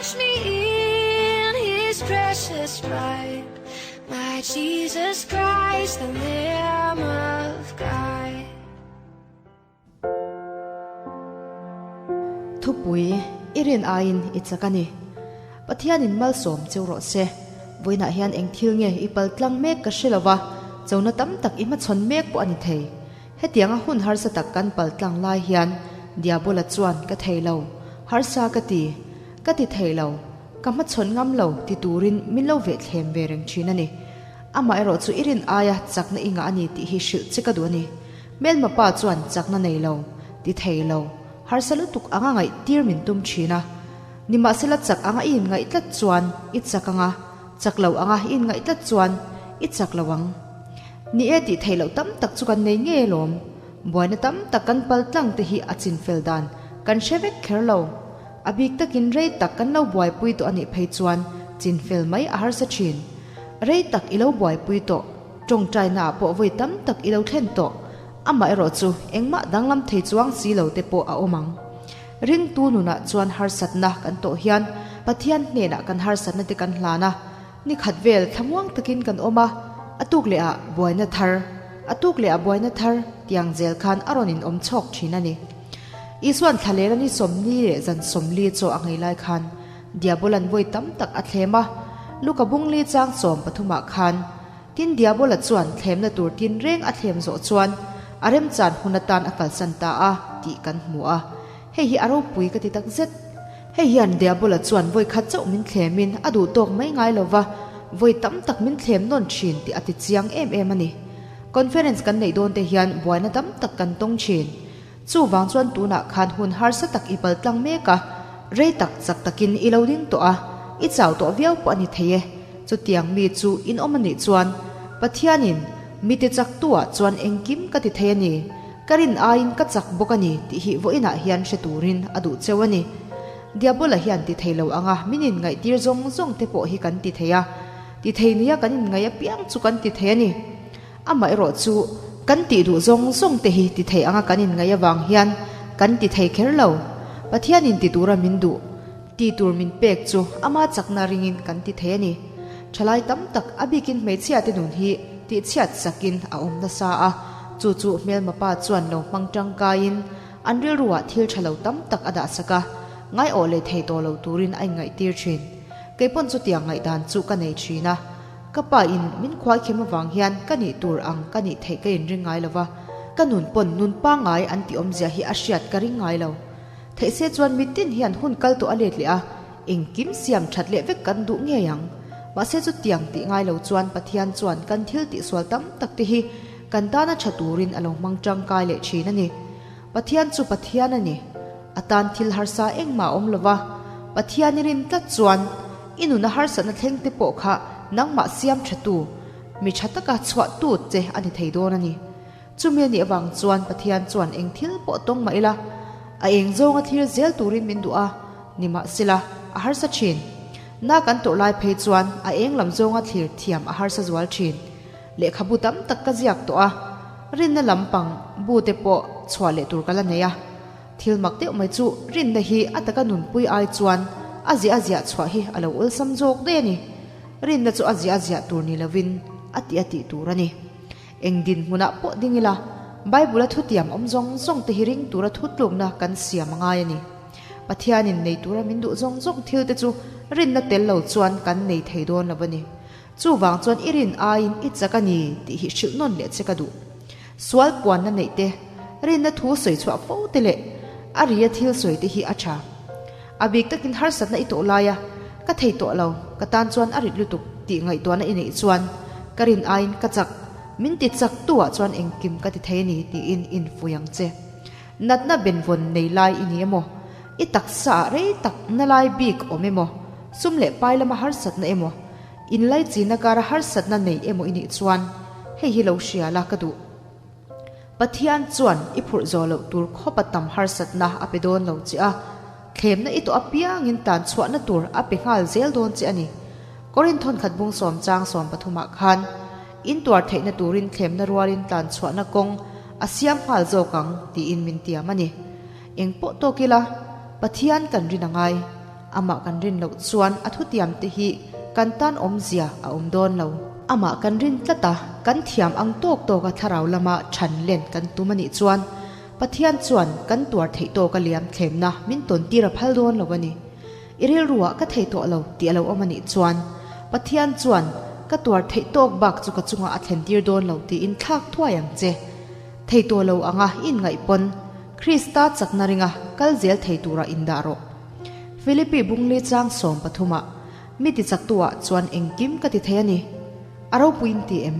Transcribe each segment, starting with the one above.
Wash me in his precious blood, my Jesus Christ, the Lamb of God. Thupui, I rin aiin i chak a ni. Pathianin malsawm cheu rawh se. Vawiinah hian eng thil nge i pal tlang mek ka hre lo va, chona tam tak i hmachhawn mek pawh a ni thei. Hetianga hun harsa tak kan pal tlang lai hian Diabola chuan ka thei lo, harsa ka ti, ka ti thei lo, ka hmachhawn ngam lo ti turin min lo veh thlem ve reng thin a ni. Amaherawh chu i rin aia chakna i ngah a ni tih hi hrilh che ka duh a ni. Hmelma pa chuan chakna nei lo, ti thei lo, harsa lutuk anga ngaih tir min tum thin a. Nimahsela chak anga i inngaih tlat chuan i chak anga, chak lo anga i inngaih tlat chuan i chak lo ang. Ni e tih theih loh tam tak chu kan nei ngei alawm. Buaina tam tak kan pal tlang te hi a chinfel dan kan hre vek kher lo. A bik takin rei tak kan lo buaipui tawh a nih phei chuan chinfel mai a harsa thin. Rei tak i lo buaipui tawh. Tawngtaina ah pawh vawi tam tak i lo thlen tawh. Amah erawh chu engmah danglam thei chuang si lo te pawh a awm ang. Ringtu nunah chuan harsatna kan tawh hian Pathian hnenah kan harsatna te kan hlan a, ni khat vel thlamuang takin kan awm a, a tuk leh ah buaina thar, a tuk leh ah buaina thar tiang zel khan a rawn in awm chhawk thin a ni. Isuan thlalel a ni 40 leh zan 40 chaw a ngei lai khan Diabolan vawi tam tak a thlem a, Luka bungli chang sawm pathumah khan, Tin Diabola chuan thlemna tur tin reng a thlem zawh chuan a remchan hun atan a kalsan ta a tih kan hmu a, hei hi a ropui ka ti tak zet. Hei hian Diabola chuan vawi khat chauh min thlemin a duh tawk mai ngai lo va, vawi tam tak min thlem nawn thin tih a ti chiang em em a ni. Conference kan neih dawn te hian buaina tam tak kan tawng thin. Chuvang chuan tunah khan hun harsa tak i pal tlang mek a, rei tak chak takin i lo ding tawh a, i chau tawh viau pawh a ni thei e. Chutiang mi chu in awm a nih chuan Pathianin mi ti chak tuah chuan engkim ka ti thei a ni, ka rin aiin ka chak bawk a ni tih hi vawiinah hian hre turin a duh cheu a ni. Diabola hian ti thei lo anga min inngaihtir zawng zawng te pawh hi kan ti thei a, ti thei nia kan inngaih apiang chu kan ti thei a ni. Amaherawh chu, kan tih duh zawng zawng te hi ti thei anga kan inngaih avang hian kan ti thei kher lo. Pathianin ti tura min duh, ti tur min pek chu ama chakna ringin kan ti thei a ni. Thalai tam tak, a bikin hmeichhia te nun hi tihchhiat sakin a awm nasa a, chu chu hmelma pa chuan lo hmang tangkaiin an rilruah thil tha lo tam tak a dahsak a, ngaiawh leh thei tawh lo turin a inngaihtir thin. Keipawn chutiang ngaihdan chu ka nei thin a. Ka pa in min khuaikhem avang hian ka nih tur ang ka nih theih ka inring ngai lo va, ka nun pawn nun pangngai an tih awmzia hi a hriat ka ring ngai lo. Theih se chuan mitin hian hun kal tawh a let leh a, engkim siam that leh vek kan duh ngei ang. Mahse chutiang tih ngai lo chuan Pathian chuan kan thil tihsual tam tak te hi kan tana tha turin a lo hmang tangkai leh thin a ni. Pathian chu Pathian a ni. A tan thil harsa engmah a awm lo va, Pathian i rin tlat chuan i nuna harsatna thleng te pawh kha nangmah siam thatu, mi tha taka chhuahtu che a ni thei dawn a ni. Chumi a nih avang chuan Pathian chuan eng thil pawh tawng mah ila, a eng zawnga thlir zel turin min duh a, nimahsela a harsa thin. Na kan tawrh lai phei chuan a eng lam zawnga thlir thiam a harsa zual thin. Lehkhabu tam tak ka ziak tawh a, rinna lampang bu te pawh chhuah leh tur ka la nei a. Thil mak deuh mai chu rinna hi a taka nunpui ai chuan a ziah a ziah chhuah hi a lo awlsam zawk daih a ni. Rinna chu a ziah a ziah tur ni lovin a tih a tih tur a ni. Eng dinhmunah pawh ding ila, Bible-a thutiam awm zawng zawng te hi ring tura thutlukna kan siam a ngai a ni. Pathianin nei tura min duh zawng zawng thil te chu rinna tel lo chuan kan nei thei dawn lo a ni. Chuvang chuan i rin aiin i chak a ni tih hi hrilh nawn leh che ka duh. Sual puanna neih te, rinna thu sawi chhuah fo te leh a ria thil sawi te hi a tha. A bik takin harsatna i tawh laia ka thei tawh lo, ka tan chuan a rit lutuk tih ngaihtuahna i neih chuan ka rin aiin ka chak, min ti chak tu ah chuan engkim ka ti thei a ni tiin infuih ang che. Natna benvawn nei lai i ni emaw, i taksa ah rei tak na lai bik awm emaw, sum leh pai lama harsatna emaw, Inlaichina kara harsatna nei emaw i nih chuan hei hi lo hria la ka duh. Pathian chuan i phurh zawh loh tur khawpa tam harsatna a pe dawn lo che a, thlemna i tawh apiangin tan chhuahna tur a pe nghal zel dawn che a ni. Korinthon khat bung sawm chang sawm pathumah khan, In tuar theihna turin thlemna rualin tlan chhuahna kawng a siam nghal zawk ang tiin min tiam a ni. Engpawh tawk ila, Pathian kan rin a ngai. Amah kan rin loh chuan a thutiam te hi kan tan awmzia a awm dawn lo. Amah kan rin tlat a, kan thiam ang tawk tawka thlarau lama chhan len kan tum a nih chuan Pathian chuan kan tuar theih tawka liam thlemna min tawn tir a phal dawn lo a ni. I rilruah ka thei tawh lo tih a lo awm a nih chuan Pathian chuan ka tuar theih tawk bak chu ka chungah a thlen tir dawn lo tiin thlak thuai ang che. Thei tawh lo anga i inngaih pawn Krista chakna ringa kal zel thei turah indah rawh. Philippi bungli chang 13 ah Mi tichaktu-ah chuan engkim ka ti thei a ni. A ropui in ti em?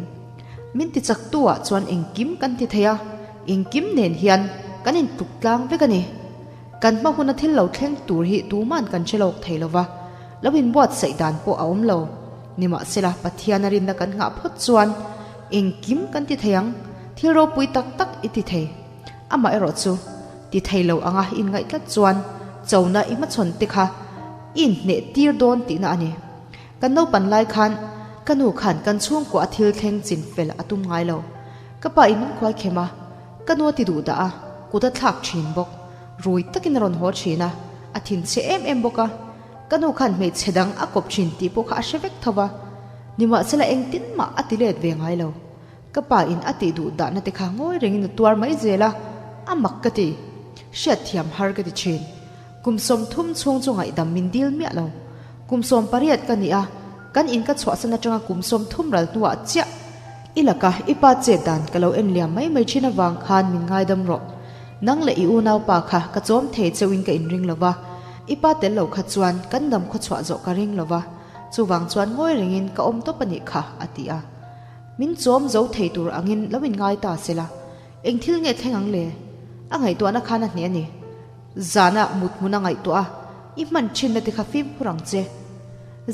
Min tichaktu-ah chuan engkim kan ti thei a, engkim nen hian kan intluk tlang vek a ni. Kan hma huna thil lo thleng tur hi tuman kan hre lawk thei lo va, lo inbuatsaih dan pawh a awm lo. Nimahsela, Pathian a rinna kan nghah phawt chuan engkim kan ti thei ang, thil ropui tak tak i ti thei. Amaherawh chu, ti thei lo anga inngaih tlat chuan chona i hmachhawn te kha i inhneh tir dawn tihna a ni. Kan naupan lai khan ka nu khan kan chhungkua a thil thleng chin fel a tum ngai lo. Ka pa in min khuai khem a, ka nu a ti duh dah a, kut a thlak thin bawk. Rui takin a rawn haw thin a, a thinchhe em em bawk a. Ka nu khan hmeichhe dang a kawp thin tih pawh kha a hre vek tho va, nimahsela engtin mah a ti let ve ngai lo. Ka pa in a tih duh dahna te kha ngawi rengin a tuar mai zel a, a mak ka ti. Hriatthiam har ka ti thin. Kum 30 chhung chu ngaihdam min dil miah lo. Kum 18 ka ni a, kan in ka chhuahsan atanga kum 30 ral hnuah chiah i laka i pa chet dan ka lo en liam mai mai thin avang khan min ngaidam rawh. Nang leh i unaupa kha ka chawm thei cheuhin ka inring lo va, i pa tel lo kha chuan kan dam khawchhuah zawh ka ring lo va, chuvang chuan ngawi rengin ka awm tawp a nih kha, a ti a. Min chawm zo thei tur angin lo inngai ta sela, eng thil nge thleng ang le? A ngaihtuahna khan a hneh a ni. Zana mut hmun a ngaihtuah a, i hman thinna te kha fimkhur ang che.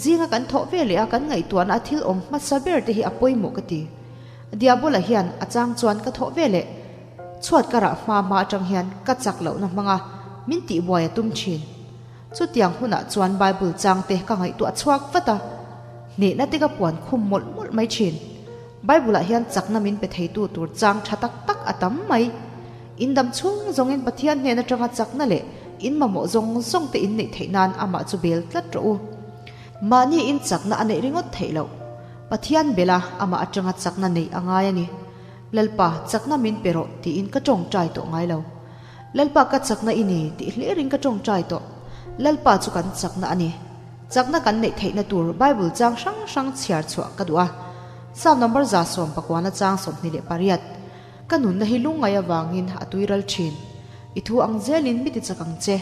Zinga kan thawh ve leh a kan ngaihtuahna a thil awm hmasa ber te hi a pawimawh ka ti. Diabola hian a chang chuan ka thawh ve leh chhuat ka rah hma hma atang hian ka chak lohna hmanga min tihbuai a tum thin. Chutiang hunah chuan Bible chang te ka ngaihtuah chhuak vat a, hnehna te ka puan khum mawlh mawlh mai thin. Bible ah hian chakna min pe theitu tur chang tha tak tak a tam mai. In dam chhung zawngin Pathian hnen atanga chakna leh in mamawh zawng zawng te in neih theih nan amah chu bel tlat rawh u. Mahni in chakna a neih ringawt theih loh. Pathian bela amah atanga chakna neih a ngai a ni. Lalpa, chakna min pe rawh tiin ka tawngtai tawh ngai lo. Lalpa ka chakna i ni tih hlirin ka tawngtai tawh. Lalpa chu kan chakna a ni. Chakna kan neih theihna tur Bible chang hrang hrang chhiar chhuah ka duh a. Psalm number 119 chang 28. Ka nunna hi lungngai avangin a tuiral thin. I thu ang zelin mi tichak ang che.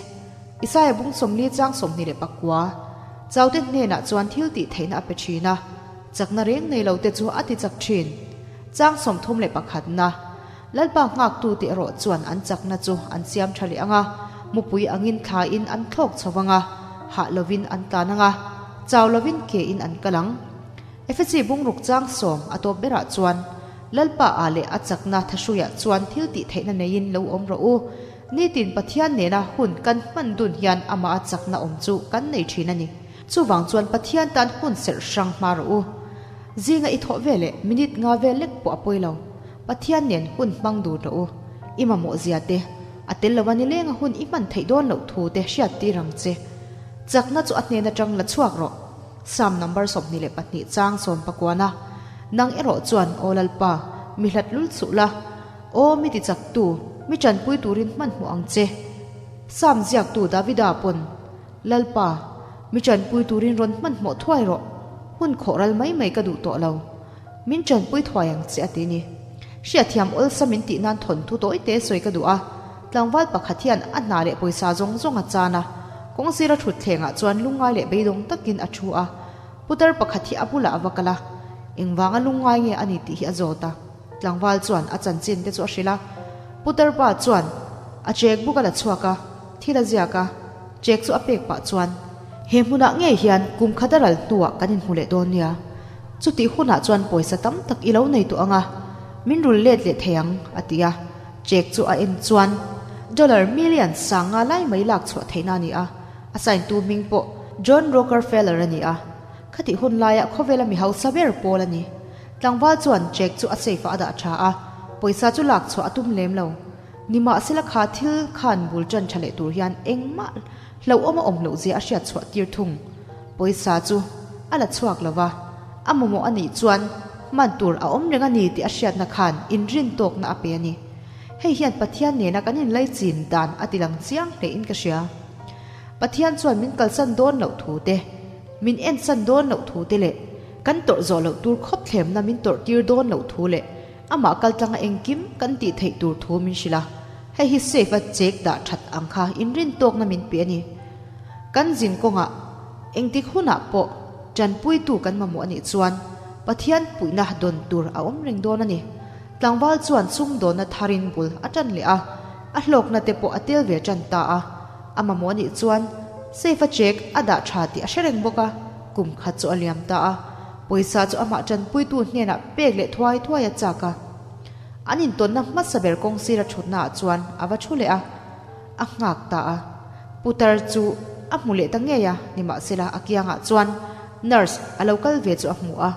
Isaiah bung 40 chang 29. Chaute hnenah chuan thil tih theihna a pe thin a, chakna reng nei lo te chu a tichak thin. Chang 31 na. Lalpa nghaktute erawh chuan an chakna chu an siam tha leh ang a, mupui angin thlain an thlawk chho vang a, hah lovin an tlan ang a, chau lovin kein an kal ang. Efesi bungruk chang sawm a tawp berah chuan, Lalpa ah leh a chakna thahruiah chuan thil tih theihna neiin lo awm rawh u. Nitin Pathian nena hun kan hman dun hian amah a chakna awm chu kan nei thin a ni. Chuvang chuan Pathian tan hun serh hrang hma rawh u. Zinga i thawh ve leh minute nga vel lek pawh a pawi lo. Pathian nen hun hmang dun rawh u. I mamawh zia te, a tel lova nilenga hun i hman theih dawn loh thu te hriat tir ang che. Chakna chu a hnen atang la chhuak rawh. Psalm number 22 chang 19 Nang erawh chuan, Aw Lalpa, mi hlat lul suh la. Aw mi tichaktu, mi tanpui turin hmanhmawh ang che. Psalm ziaktu Davida pawn, Lalpa, mi tanpui turin rawn hmanhmawh thuai rawh. Hun khawh ral mai mai ka duh tawh lo. Min tanpui thuai ang che a ti ni. Hriatthiam awlsam in tih nan thawnthu tawi te sawi ka duh a, tlangval pakhat hian a hna leh pawisa zawng zawng a chan a, kawng sira thut thlengah chuan lungngai leh beidawng takin a thu a. Putar pakhat hi a bulah a va kal a, engvanga lungngai nge a ni tih hi a zawt a. Tlangval chuan a chanchin te chu a hrilh a, putar pa chuan a check book a la chhuak a, thil a ziak a, check chu a pek pah chuan, He hmunah ngei hian kum khat a ral hnuah kan inhmu leh dawn nia. Chutih hunah chuan pawisa tam tak i lo nei tawh ang a, min rul let leh thei ang, a ti a. Check chu a en chuan dollar million sanga lai mai lak chhuah theihna a ni a, a sign tu hming pawh John Rockerfeller a ni a. Khatih hun laia khawvela mi hausa ber pawl a ni. Tlangval chuan check chu a safe ah a dah tha a, pawisa chu lak chhuah a tum lem lo. Nimahsela kha thil khan bul ṭan ṭha leh tur hian engmah hlauhawm a awm loh zia a hriat chhuah tir thung. Pawisa chu a la chhuak lo va, a mamawh a nih chuan hman tur a awm reng a ni tih a hriatna khan inrintawkna a pe a ni. Hei hian Pathian nena kan inlaichin dan a tilang chiang hlein ka hria. Pathian chuan min kalsan dawn loh thu te, min ensan dawn loh thu te leh kan tawrh zawh loh tur khawp thlemna min tawrh tir dawn loh thu leh amah kaltlanga engkim kan tih theih tur thu min hrilh a. Hei hi safe a check dah that ang kha inrintawkna min pe a ni. Kan zin kawngah engtik hunah pawh tanpuitu kan mamawh a nih chuan Pathian puihna dawn tur a awm reng dawn a ni. Tlangval chuan sumdawnna tharin bul a tan leh a, a hlawkna te pawh a tel ve tan ta a. A mamawh a nih chuan safe a check a dah tha tih a hre reng bawk a, kum khat chu a liam ta a. Pawisa chu amah tanpuitu hnenah pek leh thuai thuai a chak a. An intawnna hmasa ber kawng sira thutnaah chuan a va thu leh a, a nghak ta a. Putar chu a hmu leh ta ngei a, nimahsela a kiangah chuan nurse a lo kal ve chu a hmu a.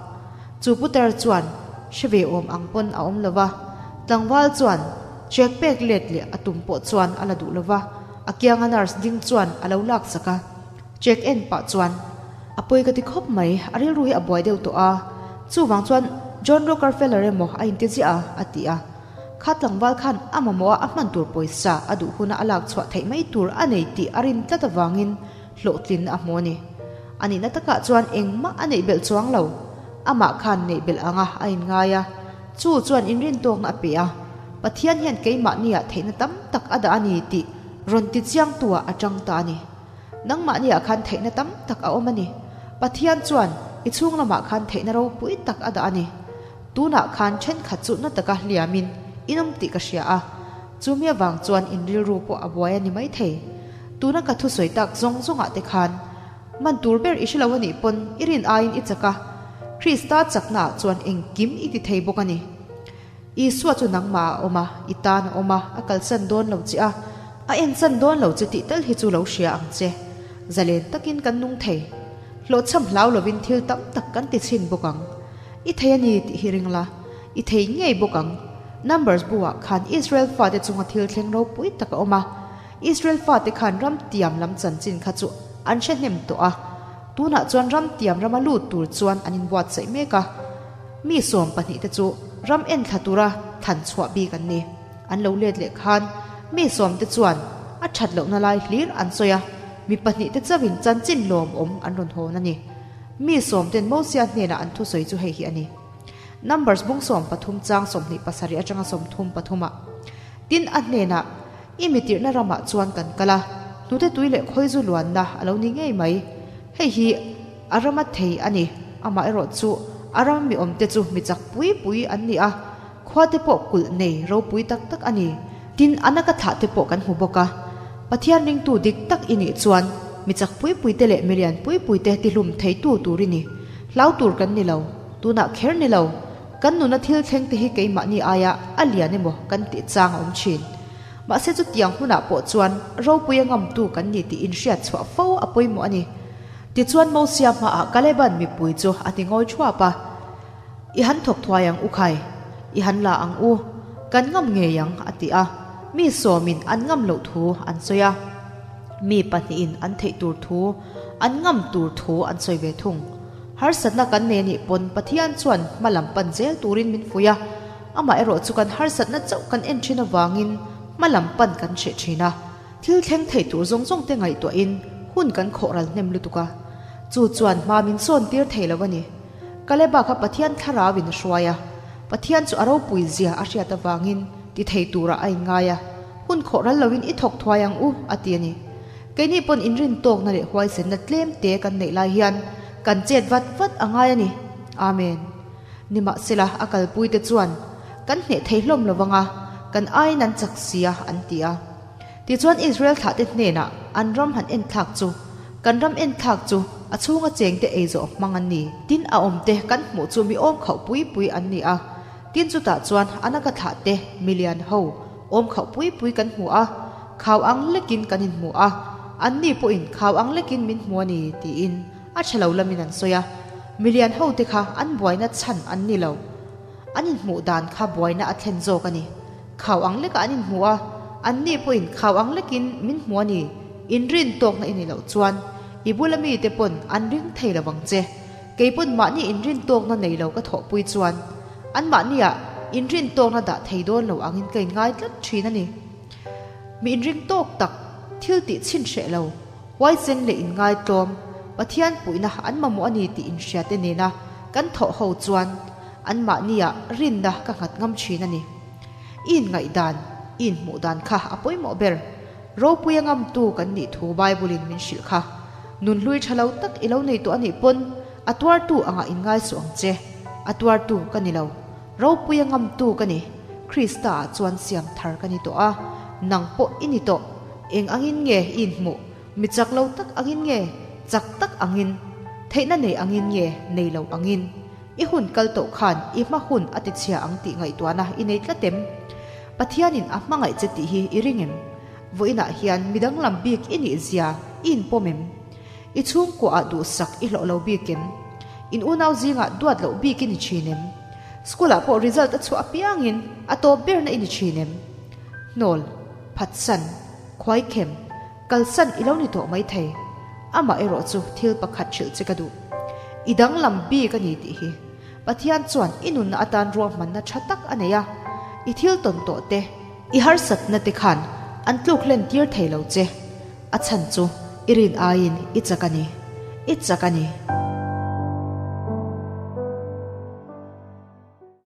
Chu putar chuan hre ve awm ang pawn a awm lo va, tlangval chuan check pek let leh a tum pawh chuan a la duh lo va, a kianga nurse ding chuan a lo lak sak a. Check en pah chuan a pawi ka ti khawp mai, a rilru hi a buai deuh tawh a, chuvang chuan John Rockerfeller emaw a inti ziah a, a ti a. Kha tlangval khan a mamawh a a hman tur pawisa a duh huna a lak chhuah theih mai tur a nei tih a rin tlat avangin hlawhtlin a hmu a ni. A nihna takah chuan engmah a neih belh chuang lo. Amah khan neih belh anga a inngai a, chu chuan inrintawkna a pe a, Pathian hian keimahniah theihna tam tak a dah a ni tih rawn ti chiangtuah a tang ta a ni. Nangmahniah khan theihna tam tak a awm a ni. Pathian chuan i chhung lamah khan theihna ropui tak a dah a ni. Tunah khan thenkhat chu na taka hliamin in awm tih ka hria a, chumi avang chuan in rilru pawh a buai a ni maithei. Tuna ka thusawi tak zawng zawngah te khan man tur ber i hre lo a nih pawn i rin aiin i chak a, Krista chaknaah chuan engkim i ti thei bawk a ni. Isua chu nangmah a awm a, i tan a awm a, a kalsan dawn lo che a, a ensan dawn lo che tih tal hi chu lo hria ang che. Zalen takin kan nung thei. Hlawhchham hlau lovin thil tam tak kan ti chhin bawk ang. I thei a ni tih hi ring la, i thei ngei bawk ang. Numbers bu-ah khan Israel fate chunga thil thleng ropui tak a awm a. Israel fate khan ram tiam lam chanchin kha chu an hre hnem tawh a. Tunah chuan ram tiam rama lut tur chuan an inbuatsaih mek a. Mi 12 te chu ram enthla tura thlan chhuah bik an ni. An lo let leh khan mi sawmte chuan a that lohna lai hlir an sawi a, mi pahnihte chauhin chanchin lawmawm an rawn hawn a ni. Mi sawmten Mosia hnenah an thusawi chu hei hi a ni. Numbers bung 13 chang 27 atanga 33 ah. Tin a hnenah, I mi tirhna ramah chuan kan kal a, hnute tui leh khawizu luanna a lo ni ngei mai. Hei hi a rama thei a ni. Amaherawh chu a rama mi awmte chu mi chak pui pui an ni a, khua te pawh kulh nei ropui tak tak a ni. Tin, a naka thlah te pawh kan hmu bawk a. Pathian ringtu dik tak i nih chuan mi chak pui pui te leh mi lian pui pui te tihlum theitu tur i ni. Hlau tur kan ni lo. Tunah kher ni lo. Kan nuna thil thleng te hi keimahni aia a lian emaw kan tih chang a awm thin. Mahse chutiang hunah pawh chuan ropui a ngamtu kan ni tih inhriat chhuah fo a pawimawh a ni. Tichuan Mosia hmaah Kaleban mipui chu a ti ngawi thuap a, I han thawk thuai ang u khai, i han la ang u, kan ngam ngei ang a ti a. Mi sawmin an ngam loh thu an sawi a, mi pahnihin an theih tur thu, an ngam tur thu an sawi ve thung. Harsatna kan nei anih pawn Pathian chuan hma lam pan zel turin min fuih a, amaherawh chu kan harsatna chauh kan en thin avangin hma lam pan kan hreh thin a. Thil thleng thei tur zawng zawng te ngaihtuahin hun kan khawh ral hnem lutuk a, chu chuan hma min sawn tir thei lo a ni. Kaleba kha Pathian thlarauin a hruai a, Pathian chu a ropui zia a hriat avangin ti thei turah a inngai a, hun khawh ral loin i thawk thuai ang u a ti a ni. Keini pawn inrin tawkna leh huaisenna tlem te kan neih lai hian kan chet vat vat a ngai a ni. Amen. Nimahsela a kalpuite chuan kan hneh thei hlawm lo vang a, kan aiin an chak sia an ti a. Tichuan Israel thlahte hnenah an ram han en thlak chu, Kan ram en thlak chu a chhunga chengte ei zawh hmang an ni. Tin a awmte kan hmuh chu mi awm khauh pui pui an ni a. Tin chutah chuan a naka thlahte milian ho awm khauh pui pui kan hmu a, khau ang lekin kan inhmu a, anni pawhin khau ang lekin min hmu a ni, tiin a tha lo lamin an sawi a. Milian hote kha an buaina chhan an ni lo. An inhmuh dan kha buaina a thlen zawk a ni. Khau ang lekah an inhmu a. Anni pawhin khau ang lekin min hmu a ni. Inrin tawkna i neih loh chuan i bula mite pawn an ring thei lo vang che. Kei pawn mahni inrin tawkna nei lo ka thawhpui chuan anmahniah inrin tawkna dah thei dawn lo angin ka inngai tlat thin a ni. Mi inring tawk tak, thil tih chhin hreh lo, huaisen leh inngaitlawm, Pathian puihna an mamawh a ni tih inhriate nena kan thawh ho chuan anmahniah rinna ka nghat ngam thin a ni. I inngaihdan, i inhmuh dan kha a pawimawh ber. Ropui a ngamtu kan nih thu Bible-in min hrilh kha. Nunhlui tha lo tak i lo nei tawh a nih pawn a tuartu angah inngai suh ang che. A tuartu ka ni lo. Ropui a ngamtu ka ni. Krista-ah chuan siam thar ka ni tawh a, nang pawh i ni tawh. Eng angin nge i inhmuh? Mi chak lo tak angin nge? Chak tak angin? Theihna nei angin nge? Nei lo angin? I hun kal tawh khan i hma hun a tichhia ang tih ngaihtuahna i nei tlat em? Pathianin a hmangaih che tih hi i ring em? Vawiinah hian mi danglam bik i nih zia i inpawm em? I chhungkuaah duhsak i hlawh lo bik em? In unau zingah duat loh bik i ni thin em? School-ah pawh result a chhuah apiangin a tawp berna i ni thin em? Hnawl, phatsan, khuaikhem, Kalsan i lo ni tawh maithei. Amah erawh chu thil pakhat hrilh che ka duh. I danglam bik a ni tih hi. Pathian chuan i nunna atan ruahmanna tha tak a nei a. I thil tawn tawh te, i harsatna te khan an tluk hlen tir thei lo che. A chhan chu i rin aiin i chak a ni. I chak a ni.